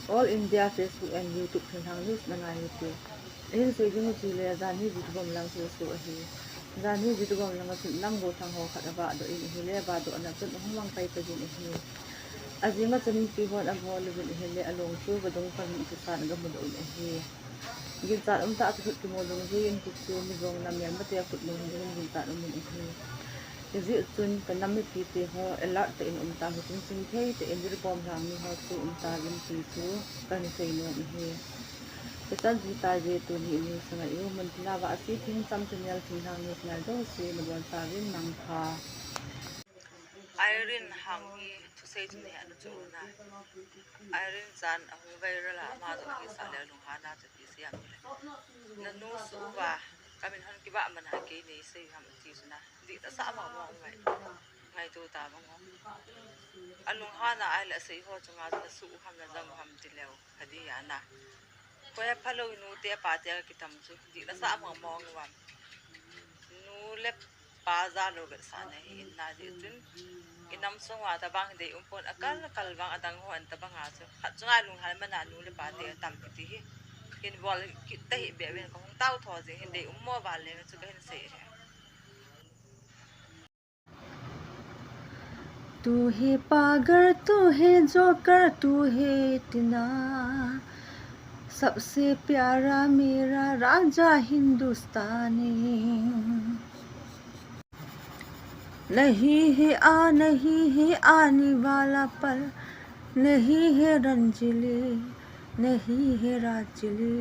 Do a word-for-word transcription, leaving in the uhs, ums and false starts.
All India Facebook and YouTube thinglhang news na ngai u hite. Ahin sei ding u chu le, janhi video bom lang chu chu ahi. Janhi video bom lang a chun nam gothang ho khat avahdoh in ahile, vahdohna chun ahung mang pai pai in ahi. Ajing a chun mipihon abol uvin ahile, along chu vadung pan in akisan agamudoh in ahi. Ginchat umtah chu thut kimu dungjui in tichu mi jong nam melmate khut lung dingin ginchat umin ahi. Hijeh chun ka nam mipite ho alert tah in umtauhite, chingthei tah in video bom lhang mi ho chu umtauvin ti chu kahin seinom ahi. Hichan chu hitai ve, tuni news angai u mun tina Vahsi Thingcham channel thinglhang news ngai jouse nabonchauvin mangpha. Irene Hang hi thusei chu nahet u chu na. Irene chan ahung viral a, ama jong kisah le alunghan a chu ti siam le. Nanu suh uva, kamin hon kibah man a kei nei sei u ham ti chu na. Dihlasa mong mong ngai, ngaito ta mong mong. Alunghan a ahile asei ho chunga chu nasuh u ham najang u ham tileu, kadi a na. Koi aphalou nute pate kitam chu dihlasa mong mong uvam. Nu le pa jalou vetsahna hi in na jeh chun, inam sung uva tabang dei um pon, akal kal vang adang ho an tabang a chu khat chunga lunghel man a nu le pate atam kiti hi. Hin bol kit tahih beh uvin kahung tao tho jing hin, dei um mo val le chu kahin sei ahi. तू है पागल, तू है जोकर, तू है इतना, सबसे प्यारा मेरा राजा हिंदुस्तानी। नहीं है आ, नहीं है आने वाला पल, नहीं है रंजीली, नहीं है राजली।